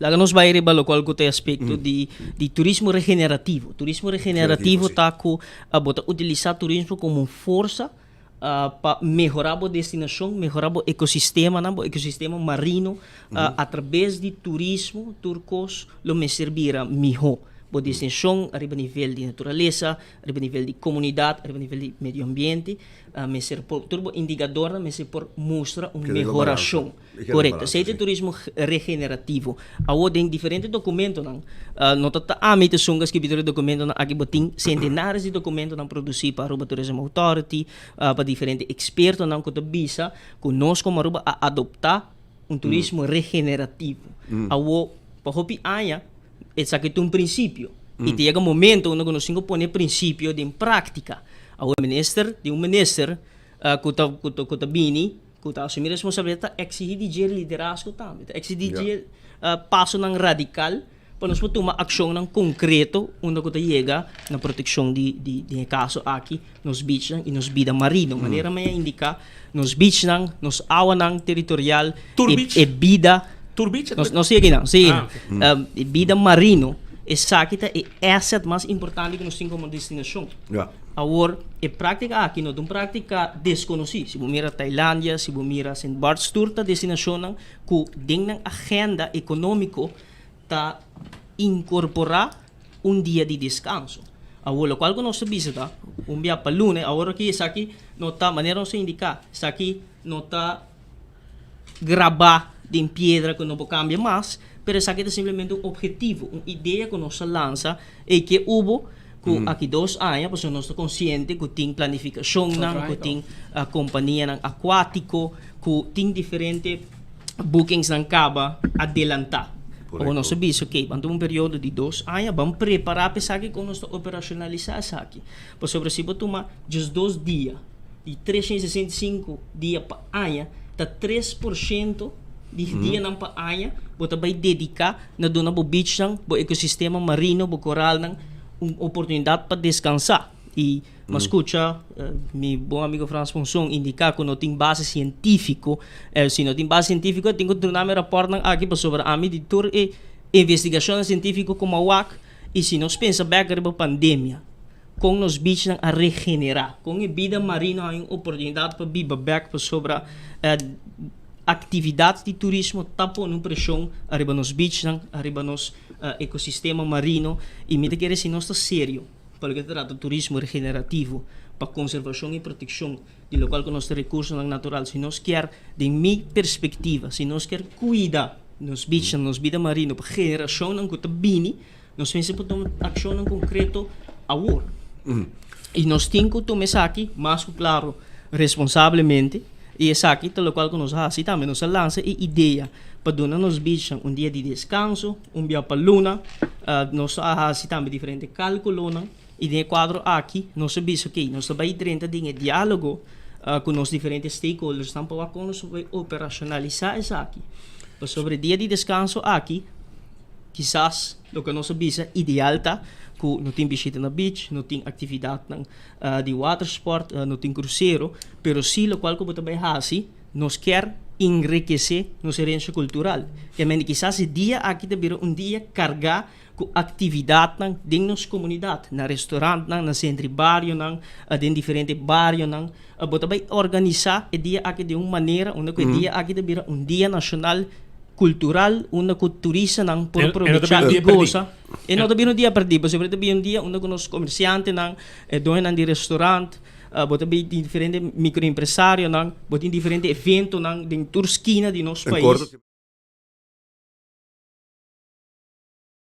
Laga nos bai riba lokual ku ta e aspekto di di turismo regenerativo. Turismo regenerativo ta ku bo ta utilisá turismo komo un forsa pa mehorá bo destinashon, mehorá bo ekosistemanan, bo ekosistema marino. Atrabes di turismo tur kos lo mester bira mihó. Bo destinashon riba nivel di naturalesa, riba nivel di komunidat, riba nivel di medio ambiente mester por, tur bo indikadornan mester por mustra un mehorashon. Korekto. Esei ta e turismo regenerativo. Awor den diferente dokumentonan, no ta ta ami ta esun ku a skibi tur e dokumentonan aki, bo tin sentenares di dokumentonan produsí pa Aruba Tourism Authority, pa diferente ekspertonan ku ta bisa ku nos komo Aruba a adoptá un turismo regenerativo. Awor, pa hopi aña esaki ta un prinsipio i ta yega momento unda ku nos tin ku pone e prinsipio den práktika. Awor e minister, tin un minister ku ta ku ta bini Ku ta asumí responsabilidat ta eksigí di dje liderazgo tambe, ta eksigí di dje pasonan radikal pa nos por tuma akshonnan konkreto unda ku ta yega na protekshon di di den e kaso aki nos beachnan i nos bida marino. Manera mi a indiká nos beachnan, nos awanan teritorial, e bida Tur beach? Nos nos sigui nan, sigui nan. E bida marino esaki ta e asset mas importante ku nos tin komo destinashon. Awor, e práktika aki no ta un práktika deskonosí. Si bo mira Tailandia, si bo mira Sint Barts, tur ta destinashonnan ku den nan agenda ekonómiko ta inkorporá un dia di deskanso. Awor, lokual ku nos ta bisa ta, un bia pa luna, awor aki esaki no ta, manera nos a indiká, esaki no ta grabá den piedra ku no por kambia mas, pero esaki ta simplemente un objetivo, un idea ku nos a lansa ei ke hubo ku aki dos aña, pasobra nos ta konsiente ku tin planifikashonnan, ku tin kompanianan akuátiko, ku tin diferente bookingsnan kaba adelantá. Awor nos a bisa, okey, ban tuma un periodo di dos aña, ban prepará pa esaki kon nos ta operashonalisá esaki. Pasobra si bo tuma djesdos dia, di 365 dia pa aña, ta 3% di dianan pa aña bo ta bai dediká na duna bo beachnan, bo ekosistema marino, bo koralnan un oportunidat pa deskansá. I mi a skucha mi bon amigo Frans Ponson indiká ku no tin base sientífiko. Si no tin base sientífiko tin ku duna mi rapòrtnan aki pasobra ami di tur e investigashonnan sientífiko ku mi a wak i si nos pensa bèk riba pandemia, Kon nos beachnan a regenerá? Kon e bida marino haña un oportunidat pa biba bèk pasobra aktividat di turismo ta pone un preshon ariba nos beachnan, ariba nos ekosistema marino? I mi ta kere si nos ta serio pa loke ta trata turismo regenerativo, pa konservashon i protekshon di lokual ku nos ta rekursonan natural, si nos kier, den mi perspektiva, si nos kier kuida nos beachnan, nos bida marino pa generashonnan ku ta bini, Nos mester por tuma akshonnan konkreto awor. I nos tin ku tuma esaki mas ku klaro responsablemente i esaki ta lokual ku nos a hasi tambe. Nos a lansa e idea pa duna nos bichnan un dia di deskanso, un bia pa luna. Nos a hasi tambe diferente kalkulonan i den e kuadro aki nos a bisa okey nos ta bai drenta den e diálogo ku nos diferente stakeholdersnan pa wak kon nos ta bai operashonalisá esaki. Pasobra e dia di deskanso aki. Kisas loke nos a bisa ideal ta ku no tin bishita na beach, no tin aktividatnan di watersport, no tin krusero, pero si lokual ku bo ta bai hasi, nos kier enrekesé nos herensia kultural. Kemende kisas e dia aki ta bira un dia kargá ku aktividatnan den nos komunidat, na restorantnan, na sentro di barionan, den diferente barionan. Bo ta bai organisá e dia aki den un manera unda ku e dia aki ta bira un dia nashonal Cultural unda cu turistanan por probecha y goza. E no ta bira un dia perdi, pasobra e ta bira un dia unda cu nos comerciantenan, e doñonan di restaurant, bo ta bay tin diferente microempresarionan, bo tin diferente eventonan den tur skina di nos pais.